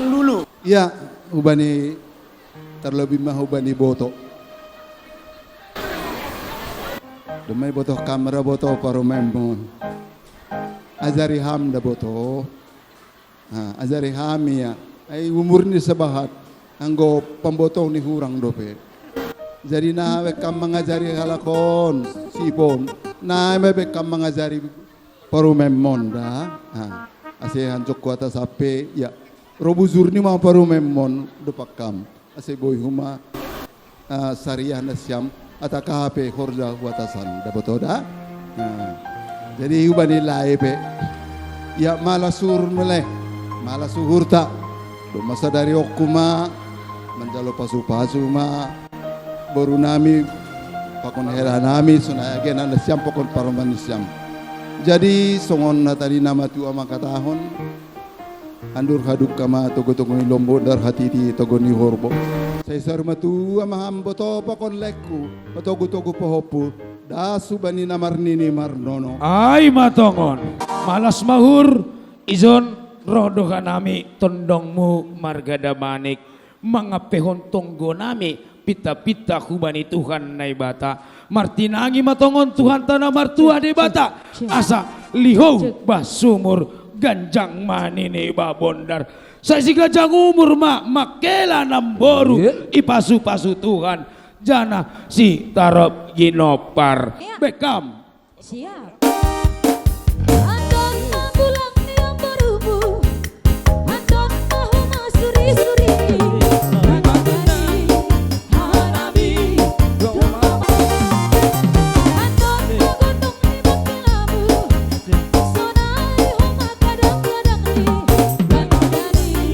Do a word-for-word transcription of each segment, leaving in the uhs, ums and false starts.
Lulu. Ya, hubani, terlebih mah hubani boto. Domai boto kamera boto parumemon. Ajari ham da boto. Ha, ajari ham ia. Ai umur ni sabahat. Anggo pambotong ni hurang dope. Jadi na bekam mangajari halakon sipon. Na bekam mangajari parumemon da. Ha, ase hanjok kuata sape ya. Robujur ni ma parumemon dopakkam. Ase boi huma ah, sariah nasiam ataka hape horja huatasan dapotoda. Nah, jadi hubani lae pe ia mala suhur mele mala suhurta. Doma sadari okku ma manjalo pasu-pasu ma boru nami pakon hela nami sonai agena nasiam pakon parumaen nasiam. Jadi songon na tadi nama tua mangkatahon. Andur haduk kama togu-togu ni lombo dar hati di togu ni horbo. Sai saur matua maham boto pakon lekku patogu-togu pohoppu. Dasu bani na marnini marnono. Ai matongon. Malas mahur. Ijon roh doha nami tondongmu marga damanik. Mangampehon tonggo nami pita-pita hubani Tuhan Naibata. Martinangi matongon Tuhan tana martua Debata. Asa lihou bah sumur ganjang manini bah bondar. Sai si ganjang umur ma makela namboru ipasu-pasu Tuhan jana si tarop ginopar. Bekam. Siap. Andon mabulang ni amborumu. Andon mahu masuri-suri. Andon tadi hanabi doma. Andon magotong ni bakelamu. Sonai homa kadang-kadang ni. Andon tadi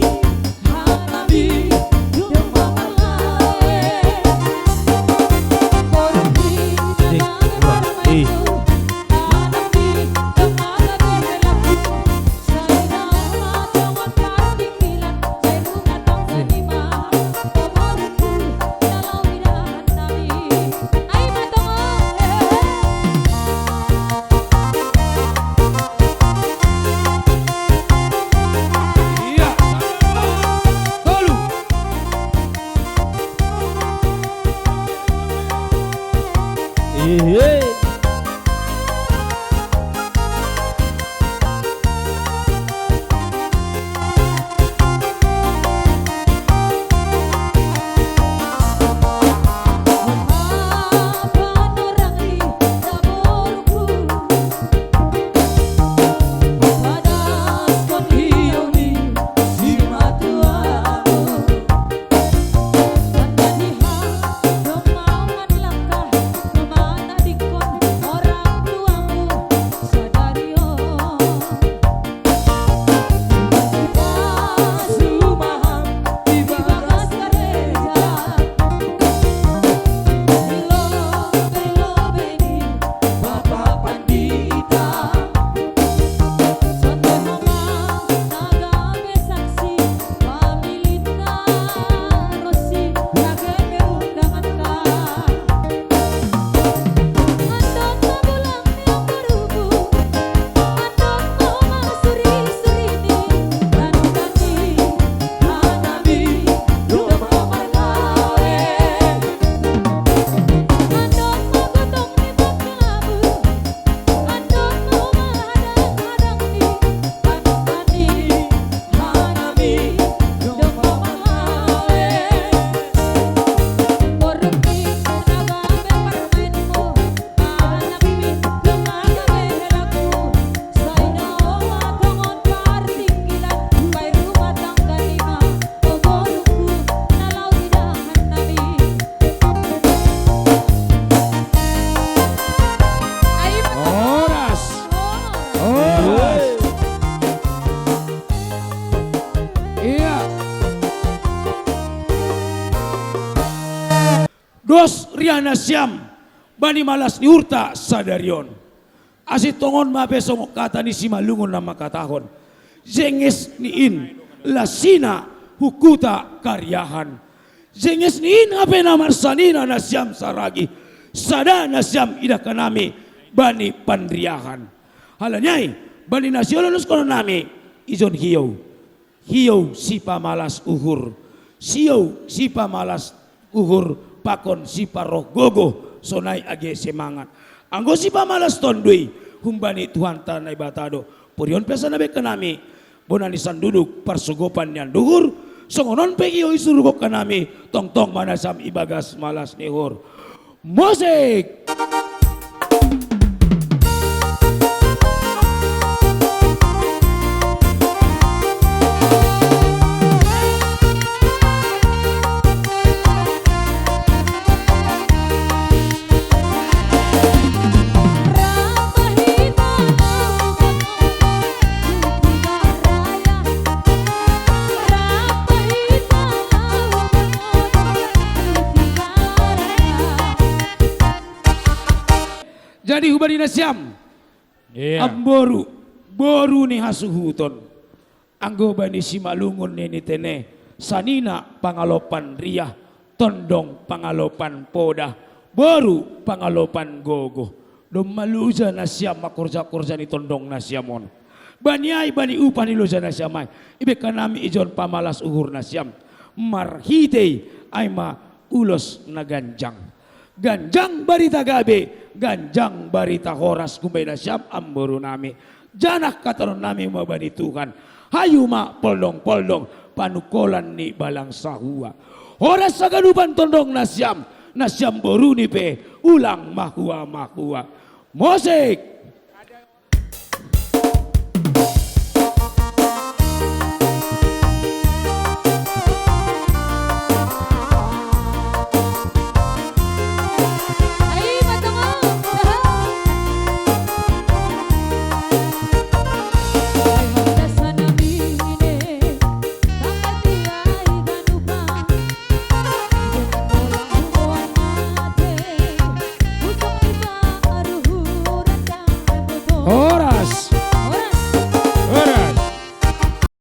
Horas. Horas. Ia. Dos riana siam bani malas ni hurta sadarion. Asi tongon mape songon kata ni simalungun na mangkatahon. Jenges ni in lasina hukuta kariahan. Jenges ni in hape na marsanina nasiam saragi. Sada nasiam idahkan nami bani panriahan. Halani ai bani na siolonoskon nami ijon hiou. Hiou sipamalas uhur, siou sipamalas uhur, pakon siparoh gogoh, sonai age semangat. Anggo sipamalas tondoi, humbani Tuhanta Naibata do. Porion pe asa na baen hanami, bona ni sanduduk parsogopan ni anduhur, songon on pe hiou isuruhon hanami, tongtong ma nasiam ibagas malas ni uhur. Musik. Jadi humbani nasiam, iya, amboru, boru ni hasuhuton. Anggo bani Simalungun nini tene, sanina pangalopan riah, tondong pangalopan podah, boru pangalopan gogoh. Domma loja nasiam ma horja-horja ni tondong nasiam on. Bani ai, bani upah ni loja nasiam ai, ibaen hanami ijon pamalas uhur nasiam. Marhite ai ma ulos na ganjang. Ganjang barita gabe, ganjang barita horas humbani nasiam amboru nami. Janah hatahon nami ma bani Tuhan, hayu ma poldong-poldong panungkolan ni balang sahua. Horas haganupan tondong nasiam, nasiam boru ni pe ulang mahua-mahua. Musik. Horas.